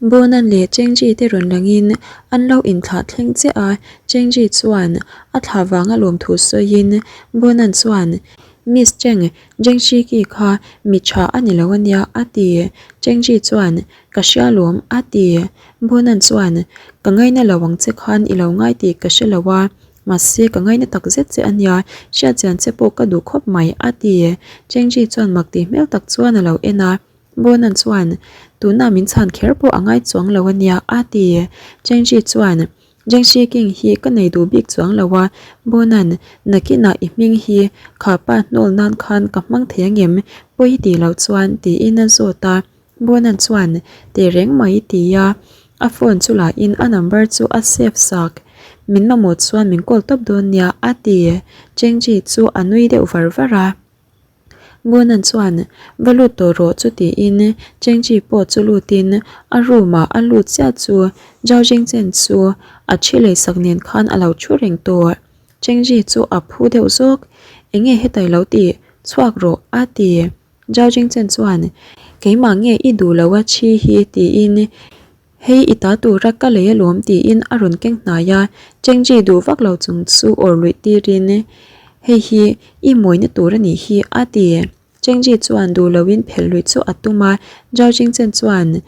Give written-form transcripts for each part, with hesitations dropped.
Bonan leh Chengji te rawn langin an lo inthlah thleng chiah a, Chengji chuan a thlah vanga lawmthu sawiin Bonan chuan, Miss Cheng, Jengshiki kha mi tha a ni lo a nia a ti. Chengji chuan, Ka hria lawm a ti. Bonan chuan, Ka ngaina lo ang che khan i lo ngai tih ka hre lo a, mahse ka ngaina tak zet che a nia, hriatchian che pawh ka duh khawp mai a ti. Chengji chuan mak tih hmel tak chuan a lo en a. Bonan chuan, Tuna min chhan kher pawh a ngai chuang lo a nia, a ti. Chengji chuan, Jengshi King hi ka nei duh bik chuang lo a, Bonan, nakinah i hming hi kha pa hnawl nan khan ka hmang thei angem, pawi ti lo chuan, tiin a zawt a. Bonan chuan, Teh reng mai, ti a. A phone chu lahin a number chu a save sak. Min mamawh chuan min call tawp dawn nia, a ti. Chengji chu a nui deuh var var a. Bonan chuan, Va lut tawh rawh chu tiin Chengchi pawh chu lutin a room ah a lut chiah chu Zhao Jingchen chu a thi leisak nen khan a lo thu reng tawh. Chengchi chu a phu deuh zawk, Enge hetai lo tih? Chhuak rawh a ti. Zhao Jingchen chuan, Keimah nge i duh lo a thi hi tiin Hei i ta tura ka lei alawm tiin a rawn keng hnai a, Chengji duh vak lo chung chu awr luih tirin Hei hi i mawina tur a nih hi a ti. Chengji chuan duh loin phelh luih chu a tum a, Zhao Jingchen chuan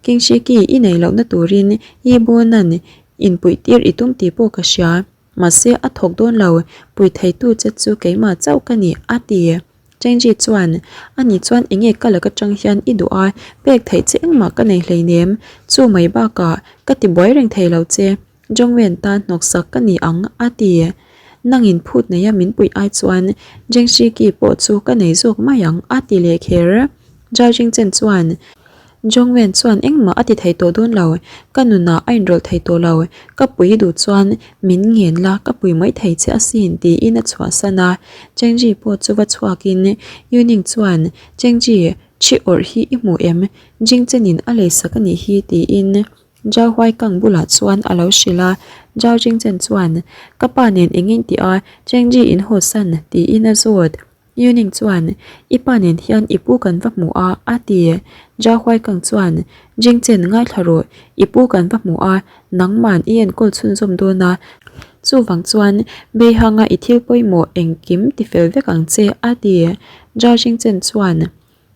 Kingshiki i neih lohna turin Yi Bonan inpuih tir i tum tih pawh ka hria, mahse a thawk dawn lo, pui theitu che chu keimah chauh ka ni a ti. Chengji chuan, Ani chuan enge ka laka tang hian i duh a, pek theih che engmah ka nei hleinem, chu mai bakah ka ti buai reng thei lo che, Jongwen tan hnawksak ka ni ang, a ti. Nangin phut neia min puih ai chuan Jengshiki pawh chu ka nei zawk mai ang, a ti leh kher. Zhao Jingchen chuan, Jongwen chuan engmah a ti thei tawh dawn lo, ka nunah a inrawlh thei tawh lo, ka pui duh chuan min ngen la ka pui mai thei che asin tiin a chhuahsan a, Chengji pawh chu va chhuakin Yuning chuan Chengji, thi awrh hi i hmu em? Jingchenin a leisak a nih hi tiin Zhao Huaikang bulah chuan a lo hrilh a, Zhao Jingchen chuan ka pa nen engin tih a Chengji in hawsan tiin a zawt. Yuning chuan, I pa nen hian i pu kan va hmu a, a ti. Zhao Huaikang chuan, Jingchen ngaithla rawh, i pu kan va hmu a, nangman i enkawl chhunzawm dawn a, chuvang chuan Beihanga i thil pawimawh engkim tifel vek ang che, a ti. Zhao Jingchen chuan,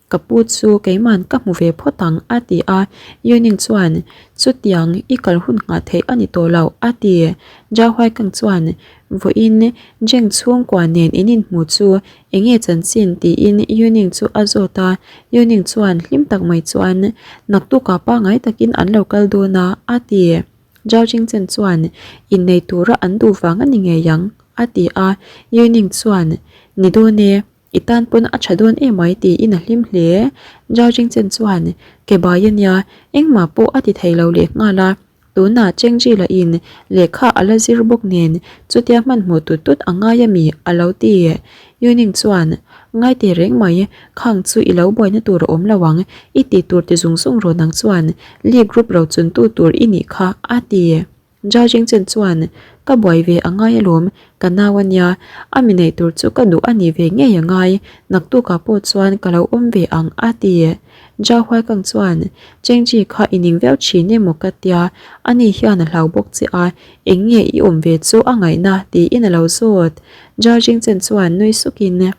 Ka pu chu keiman ka hmu ve phawt ang, a ti a. Yuning chuan, Chutiang i kal hun nghah theih a ni tawh lo, a ti. Zhao Huaikang chuan, Vawiin Zheng chhungkua nen in inhmu chu eng nge chanchin? tiin Yuning chu a zawt a. Yuning chuan hlim tak mai chuan, Naktukah pangngai takin an lo kal dawn a, a ti. Zhao Jingchen chuan, Innei tura an duh vang a ni ngei ang, a ti a. Yuning chuan, Ni dawn e. I tan pawn a tha dawn emai tiin a hlim hle. Zhao Jingchen chuan ke bai a nia, engmah pawh a ti thei lo leh nghal a. Tunah Chengji lah in lehkha a la zir bawk nen chutia hmanhmawh tut tut a ngai a mi a lo ti. Yuning chuan ngai teh reng mai, khang chu i lo buaina tur a awm lo ang, i tih tur ti zung zung rawn ang chuan Lee group ro chuntu tur i nih kha a ti. Zhao Jingchen chuan, Ka buai ve a ngai alawm, ka nau a nia, a mi neih tur chu ka duh a nih ve ngei a ngai, naktukah pawh chuan ka lo awm ve ang a ti. Zhao Huaikang chuan, Chengji kha i ning viau thin emaw ka tia, ani hian a hlau bawk che a, eng nge i awm ve chu a ngaihna tiin a lo zawt. Zhao Jingchen chuan nui sukin,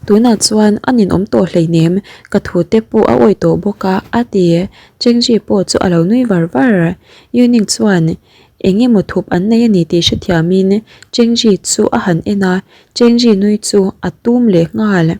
Tunah chuan a ninawm tawh hleinem, ka thu te pawh a awih tawh bawk a, a ti. Chengji pawh chu a lo nui var var. Yuning chuan eng emaw thup an nei a ni tih hrethiamin Chengji chu a han en a, Chengji nui chu a tum leh nghal.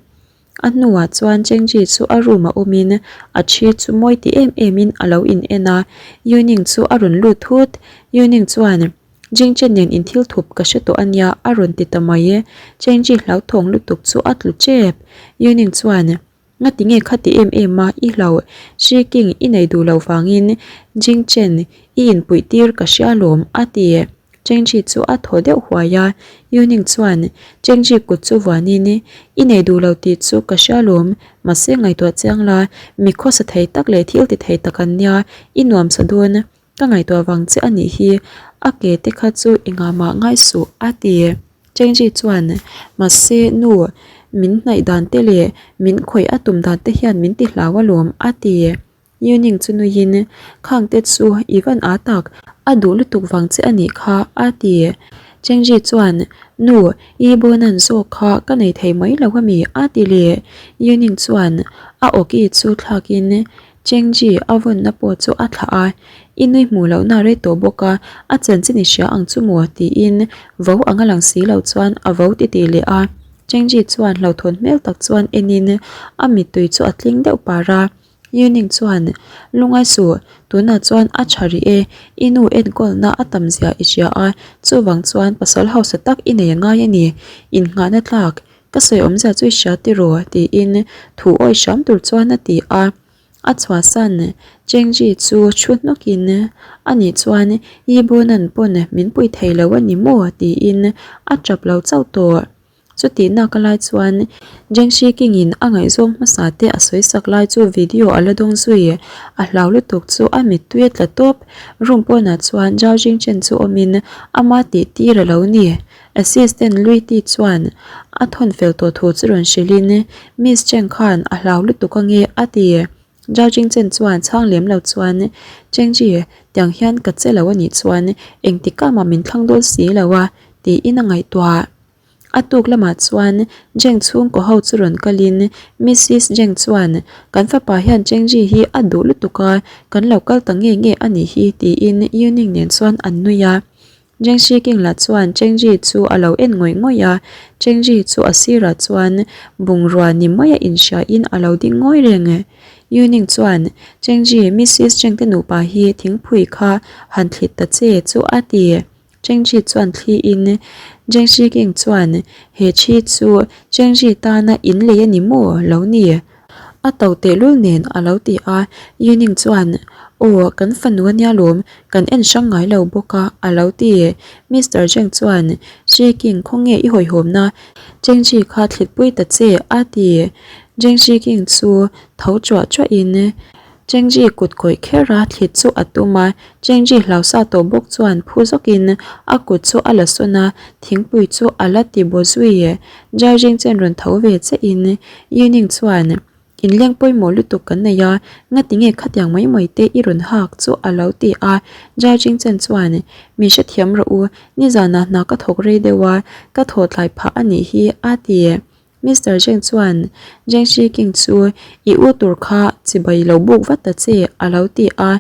A hnuah chuan Chengji chu a room a awmin a thi chu mawi ti em emin a lo in en a, Yuning chu a rawn lut thut. Yuning chuan. Jingchen nen in thil thup ka hre tawh a nia a rawn ti ta mai e. Chengji hlauthawng lutuk chu a tlu tep. Yuning chuan, Ngati nge kha ti em em a, i hlau Shi King i nei duh lo vangin Jingchen i inpuih tir ka hria lawm a ti. Chengji chu a thaw deuh huai a. Yuning chuan Chengji kut chu vuanin, I nei duh lo tih chu ka hria lawm, mahse ngaihtuah chiang la, mi khawsa thei tak leh thil ti thei tak an nia, i nuamsa dawn. Ka ngaihtuah vang che a nih hi, a ke te kha chu i ngahmah ngai suh a ti. Chengji chuan, Mahse nu, min hnaih dan te leh min khawih a tum dan te hian min ti hlau alawm a ti. Yuning chu nuiin, Khangte chu i van â tak, a duh lutuk vang che a nih kha, a ti. Chengji chuan, Nu, i Bonan zawk kha ka nei thei mai lo a mi? a ti leh. Yuning chuan a awki chu thlakin Chengji a vawnna pawh chu a thlah a, I nui hmuh lohna a rei tawh bawk a, a chanchin i hria ang chu maw? tiin vo anga lang si lo chuan a vo titih leh a. Chengji chuan hlauhthawn hmel tak chuan enin a mittui chu a tling deuh par a. Yuning chuan, Lungai suh, tunah chuan a tha rih e, i nu enkawlna a tam zia i hria a, chuvang chuan pasal hausa tak i nei a ngai a ni, innghahna tlak, ka sawi awmzia chu i hria tiraw? tiin thu awi hram tur chuan a ti a. A chhuahsan Chengji chu thu hnawkin, Anih chuan Yi Bonan pawn min pui thei lo a ni maw? tiin a tap lo chauh tawh. Chutih nak lai chuan Jengshi King-in a ngaihzawng hmasa te a sawi sak lai chu video a la dawng zui. A hlau lutuk chu a mittui a tla tawp. Room pawnah chuan Zhao Jingchen chu awmin ama tih tir a lo ni. Assistant Lui Ti chuan a thawn fel tawh thu chu rawn hrilhin Miss Cheng khan a hlau lutuk ange a ti. Zhao Jingchen chuan chhang lem lo chuan Chengji, tiang hian ka che lo anih chuan engtikah mah min thlang dawn si lo a tiin a ngaihtuah. A tuk lamah chuan Jeng chhungkaw ho chu rawn kalin Missis Jeng chuan kan fapa hian Chengji hi a duh lutuk a, kan lo kal ta nge nge a nih hi tiin Yuning nen chuan an nui a. Jeng Shiking lah chuan Chengji chu a lo en ngawih ngawih a, Chengji chu a sirah chuan bungrua ni maia inhriain a lo ding ngawi reng. Yuning chuan Chengji, Missis Jeng te nupa hi thingphui kha han thlit ta che chu a ti. Chengji chuan thli in, Jengshi King chuan he thi chu Chengji tana in lei a ni maw lo ni? A to tehlul nen a lo ti a, Yuning chuan Aw kan fanu a nia lawm, kan en hrang ngai lo bawk a a lo ti. Mister Jeng chuan Shi King khawnge i hawihhawmna Chengji kha thlitpui ta che a ti. Jengshi King chu tho chuah chuah in Chengji kut kawih kher a thlit chu a tum a, Chengji hlausa tawh bawk chuan phu zawkin a kut chu a la sawn a, thingpui chu a la ti baw zui. Zhao Jingchen rawn tho ve che in Yuning chuan inleng pawimawh lutuk kan nei a, ngati nge khatiang mai mai te i rawn hak chu a lo ti a, Zhao Jingchen chuan min hrethiam rawh u, nizanah hna ka thawk rei deuh a, ka thawh tlai phah a nih hi a ti. Mister Zheng chuan Zheng Shiking chu i u tur kha chibai lo buk vat ta che a lo ti a.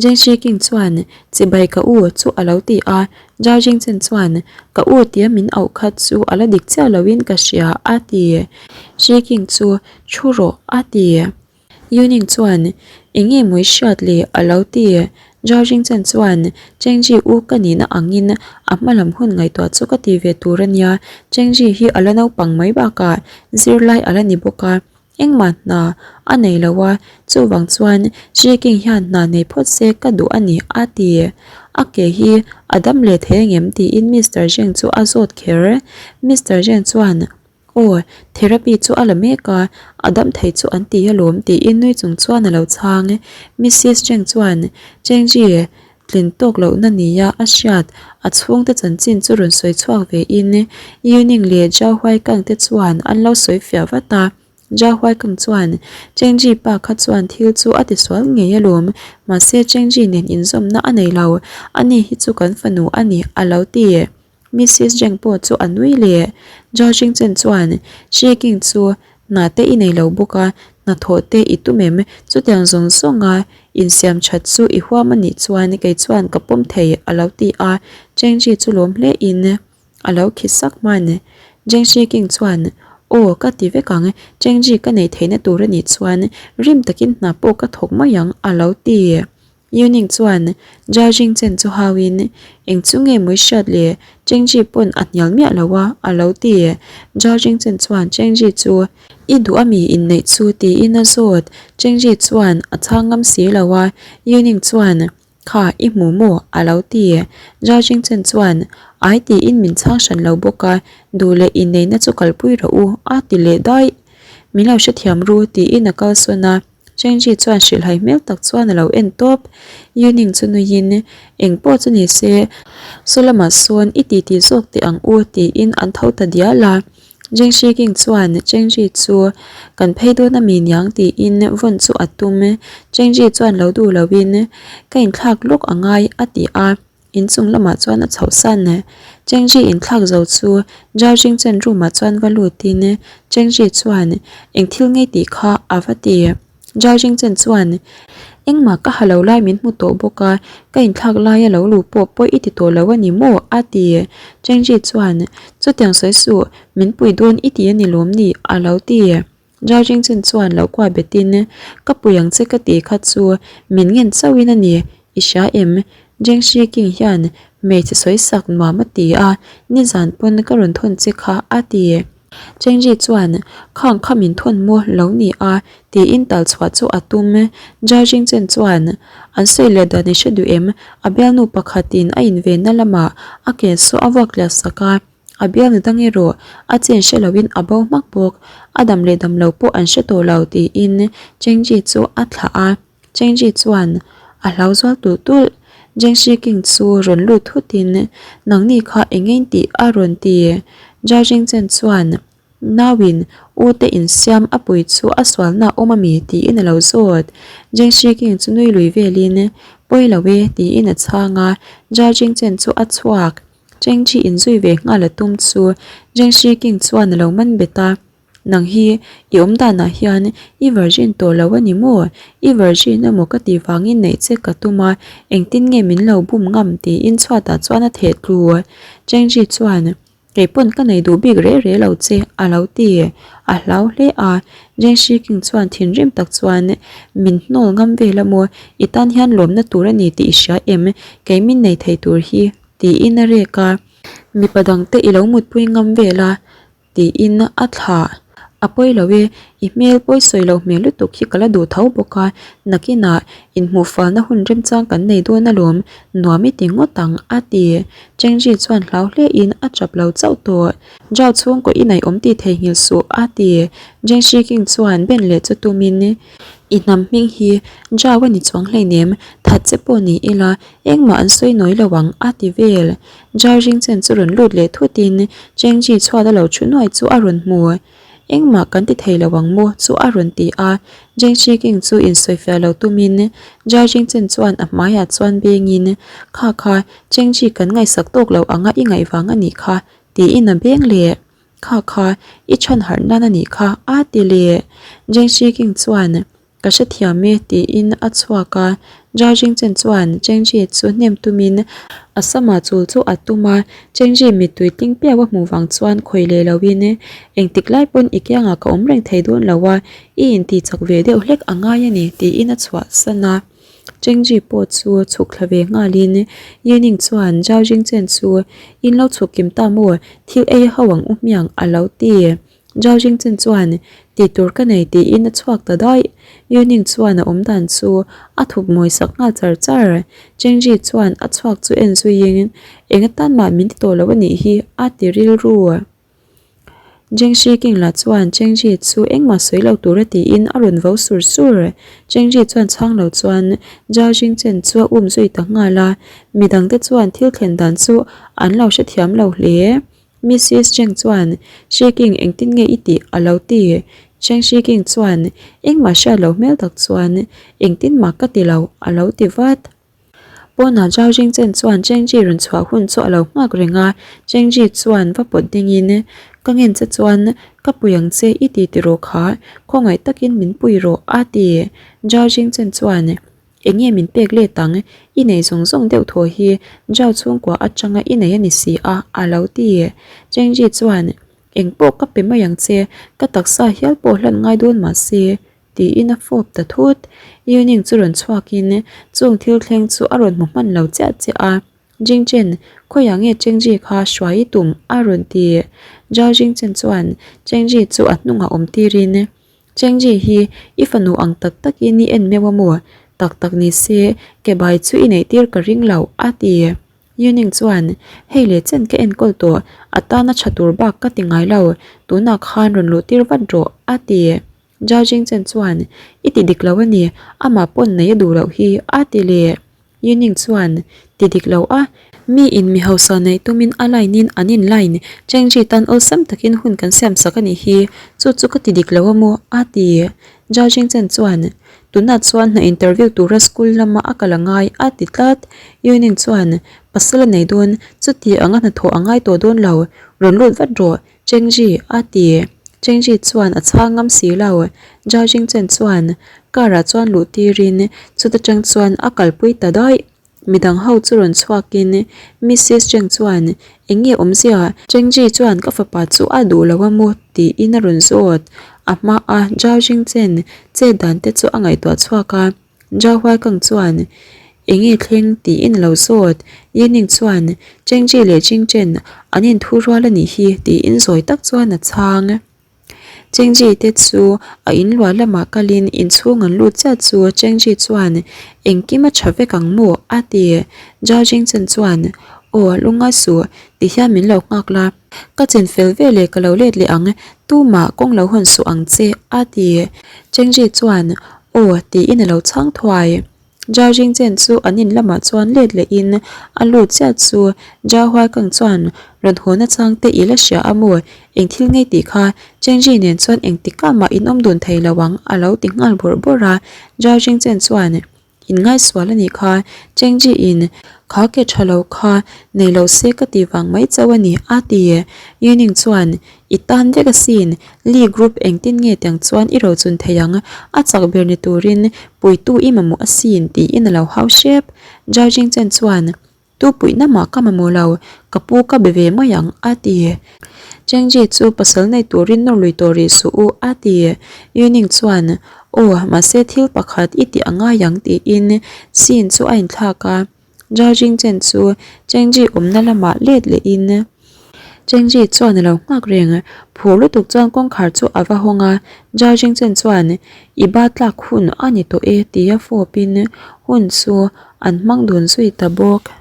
Zheng Shiking chuan chibai ka u chu a lo ti a. Zhao Jingchen chuan ka u tia min auh kha chu a la dik chiah loin ka hria a ti. Shiking chu thu rawh a ti. Yuning chuan, Eng nge mawi hriat le? a lo ti. Zhao Jingchen chuan, Chengji u ka nihna angin a hma lam hun ngaihtuah chu ka ti ve tur a nia. Chengji hi a la naupang mai bakah zirlai a la ni bawk a, engmah hna a nei lo a, chuvang chuan Shi King hian hna nei phawt se ka duh a ni, a ti. A ke hi a dam leh thei angem? tiin Mister Zheng chu a zawt kher. Mister Zheng chuan, Aw, therapy chu a la mek a, a dam thei chu an ti alawm tiin nui chung chuan a lo chhang. Missis Cheng chuan Chengji tlin tawk lohna nia a hriat a chhungte chanchin chu rawn sawi chhuak ve in Yuning leh Zhao Huaikang te chuan an lo sawi fiah vat a. Zhao Huaikang chuan Chengji pa kha chuan thil chu a tisual ngei alawm, mahse Chengji nen inzawmna a nei lo, ani hi chu kan fanu a ni a lo ti. Missis Zheng pawh chu a nui leh. Zhao Jingchen chuan, Shi King chu hna te i nei lo bawk a, hnathawh te i tum em? Chutiang zawng zawnga insiam that chu i huam a nih chuan kei chuan ka pawm thei a lo ti a, Cheng Ji chu lawm hle in a lo khi sak hman. Zheng Shi King chuan, Aw, ka ti vek ang, Cheng Ji ka neih theihna tur a nih chuan rim takin hna pawh ka thawk mai ang a lo ti. Yuning chuan Zhao Jingchen chu hauin, Eng chu nge mawi hriat le? Chengji pawn a hnial miah lo a, a lo ti. Zhao Jingchen chuan Chengji chu, I duh a mi inneih chu? tiin a zawt. Chengji chuan a chhang ngam si lo a, Yuning chuan, Kha, i hmu maw? a lo ti. Zhao Jingchen chuan, Ai tiin min chhang hran lo bawk a, duh leh inneihna chu kalpui rawh u, a ti leh daih. Min lo hrethiam ru, tiin a kalsawn a. Chengji chuan hrilhhai hmel tak chuan a lo en tawp. Yuning chu nuiin, Eng pawh chu ni se, saw lamah sawn i titi zawk teh ang u tiin an tho ta dial a. Jeng Shi King chuan Cheng Ji chu kan phei dawn a mi niang tiin vawn chu a tum. Cheng Ji chuan lo duh loin ka inthlak lawk a ngai a ti a, inchung lamah chuan a chhoh san. Cheng Ji inthlak zo chu Zhao Jingchen room ah chuan va lutin Cheng Ji chuan eng thil ngei tih kha a va ti. Zhao Jingchen chuan, Engmah ka ha lo lai min hmu tawh bawk a, ka inthlak laia lo luh pawh pawi i ti tawh lo a ni maw? a ti. Cheng Ji chuan, Chutiang sawi suh, min pui dawn i ti a ni lawm ni? a lo ti. Zhao Jingchen chuan lo kuah betin, Ka pui ang che ka ti kha chu min ngen chauhin a ni, i hria em? Jeng Shi King hian hmeichhe sawi sak nuam a ti a, nizan pawn ka rawn thawn che kha a ti. Chengji chuan, Khang kha min thawn maw lo ni a, tiin tal chhuah chu a tum. Jia Jingchen chuan, An sawi leh dan i hre duh em? A bialnu pakhatin a invenna lamah a ke saw a vuak tliah sak a, a bialnu dang erawh a chen hre loin a bo hmak bawk. A dam leh dam lo pawh an hre tawh lo, tiin Chengji chu a thlah a. Chengji chuan a hlau zual tulh tulh. Jeng Shi King chu rawn lut thutin, Nangni kha eng eng tih a rawn ti? Zhao Jingchen chuan, Nauin u te insiam a pui chu a sualna a awm a mi? tiin a lo zawt. Jeng Shi King chu nui lui velin, Pawi lo e, tiin a chhang a. Zhao Jingchen chu a chhuak. Chengji inzui ve nghal a tum chu Jeng Shi King chuan a lo man bet a. Nang hi i awm danah hian i virgin tawh lo a ni maw? I virgin emaw ka tih vangin neih che ka tum a, engtin nge min lo bum ngam tiin chhuatah chuan a theh tlu. Chengji chuan, Kei pawn ka nei duh bik reh reh lo che a lo ti. A hlau hle a, Jeng Shi King chuan thinrim tak chuan, Min hnawl ngam vel a maw? I tan hian lawmna tur a ni tih i hria em? Kei min nei thei tur hi tiin a rek a. Mipa dangte i lo mutpui ngam vel a, Tiin a thlah. A pawi lo e, i hmel pawi sawi loh hmel lutuk hi ka la duh tho bawk a, nakinah inhmuhfalna hun remchang kan nei dawn alawm, nuam i ti ngawt ang, a ti. Chengji chuan hlau hlein a chap lo chauh tawh. Zhao chhungkaw i naih awm tih theihnghilh suh, a ti. Zheng Shiking chuan ben leh chu tumin, I hnam hming hi Zhao a ni chuang hleinem, that che pawh ni ila, engmah an sawi nawi lo ang, a ti vel. Zhao Jingchen chu rawn lut leh thutin Cheng Ji chhuat a lo thu nuai chu a rawn hmu. Engmah kan ti thei lo ang maw chu a rawn ti a, Zheng Shiking chu insawifiah lo tumin Zhao Jingchen chuan a hmaiah chuan bengin, Kha kha, Cheng Ji kan ngaihsak tawk lo anga i ngaih vang a nih kha, tiin a beng leh. Kha kha, i chhan harh nan a nih kha, a ti leh. Zheng Shiking chuan Ka hrethiam e, tiin a chhuak a. Zhao Jingchen chuan Chengji chu hnem tumin a sama chul chu a tum a. Chengji mittui tling piau a hmuh vang chuan khawi leh loin, Engtik lai pawn i kiangah ka awm reng thei dawn lo a, i intih chak ve deuh hlek a ngai a ni, tiin a chhuahsan a. Chengji pawh chu chhuk thla ve nghalin Yining chuan Zhao Jingchen chu, In lo chhuk kim ta maw, thil ei ho ang u hmiang, a lo ti. Zhao Jingchen chuan tih tur ka nei tiin a chhuak ta daih. Yuning chuan a awm dan chu a thup mawi sak nghal char char. Chengji chuan a chhuak chu en zuiin eng atan mah min ti tawh lo a nih hi a ti rilru. Zheng Shiking lah chuan Chengji chu engmah sawi lo tura tiin a rawn vo sur sur. Chengji chuan chhang lo chuan Zhao Jingchen chu a um zui ta nghal a, midangte chuan thil thlen dan chu an lo hrethiam lo hle. Missis Cheng chuan, Shi King engtin nge i tih? a lo ti. Cheng Shi King chuan, Engmah hriat lo hmel tak chuan, Engtin mah ka ti lo, a lo ti vat. Pawnah Zhao Jingchen chuan Cheng Ji rawn chhuah hun chu a lo nghak reng a, Cheng Ji chuan va pawt dingin, Ka ngen che chuan ka pui ang che i ti tiraw kha, khawngaih takin min pui rawh, a ti. Zhao Jingchen chuan, Eng nge min pek let ang? I nei zawng zawng deuh thaw hi Zhao chhungkua atanga i nei a ni si a, a lo ti. Chengji chuan, Eng pawh ka pe mai ang che, ka taksa hial pawh hlan ngai dawn mah se, tiin a fawp ta thut. Yuning chu rawn chhuakin chung thil thleng chu a rawn hmu hman lo chiah chiah a. Jingchen, khawiah nge Chengji kha hruai i tum? a rawn ti. Zhao Jingchen chuan Chengji chu a hnungah awm tirin, Chengji hi i fanu ang tak takin i en meuh a maw? Tak tak ni se, ke bai chu i neih tir ka ring lo, a ti. Yuning chuan, Hei leh chen ka enkawl tawh, a tana tha tur bak ka ti ngai lo, tunah khan rawn luh tir vat rawh, a ti. Zhao Jingchen chuan, I ti dik lo a ni, amah pawn nei a duh loh hi, a ti leh. Yuning chuan, Ti dik lo a. Mi in mi hausa neih tumin a line in an in line Chengji tan awlsam takin hun kan siam sak a nih hi, chu chu ka ti dik lo a maw? a ti. Zhao Jingchen chuan, Tunah chuan hna interview tura school lama a kal a ngai a ti tlat. Yuning chuan, Pasal a nei dawn, chuti anga hnathawh a ngai tawh dawn lo, rawn lut vat rawh, Chengji a ti. Chengji chuan a chhang ngam si lo. Zhao Jingchen chuan car ah chuan luh tirin chuta tang chuan a kalpui ta daih. Midang ho chu rawn chhuakin Missus Cheng chuan, Eng nge awmzia? Chengji chuan ka fapa chu a duh lo a maw? tiin a rawn zawt. A hmaa Zhao Jingchen chet dan te chu a ngaihtuah chhuak a. Zhao Huaikang chuan, Eng nge thleng? tiin a lo zawt. Yining chuan, Chengji leh Jingchen an inthu rual a nih hi tiin zawi tak chuan a chhang. Chengji te chu a in luah lamah kalin inchhung an lut chiah chu Chengji chuan engkim a tha vek ang maw a ti. Zhao Jingchen chuan aw lungngai suh ti hian min lo nghak la, ka chin fel ve leh ka lo let leh ang tumah kawng lo hawn suh ang che a ti. Chengji chuan aw tiin a lo chhang thuai. Zhao Jingchen chu an in lamah chuan let lehin a lut chiah chu Zhao Huaikang chuan rawn haw nachang te i la hria a maw? Eng thil ngei tih kha Cheng Ji nen chuan engtikah mah in awm dun thei lo ang a lo ti nghal bawrh bawrh a. Zhao Jingchen chuan In ngaisual a nih kha, Cheng Ji in kha ke tha lo kha nei lo se ka ti vang mai chauh a ni a ti. Yining chuan I tan vek asin, Lee Group engtin nge tiang chuan i rochun thei ang, a chak ber ni turin puitu i mamawh asin tiin a lo hau hrep. Zhao Jingchen chuan, Tu puihna mah ka mamawh lo, ka pu ka be ve mai ang, a ti. Chengji chu pasal nei turin nawr lui tawh rih suh u, a ti. Yuning chuan, Aw, mahse thil pakhat i tih a ngai ang tiin scene chu a inthlak a. Zhao Jingchen chu Chengji awmna lamah let lehin Chengji chuan a lo nghak reng. Phur lutuk chuan kawngkhar chu a va hawng a, Zhao Jingchen chuan I ba tlak hun a ni tawh e tia fawpin hun chu an hmang dun zui ta bawk.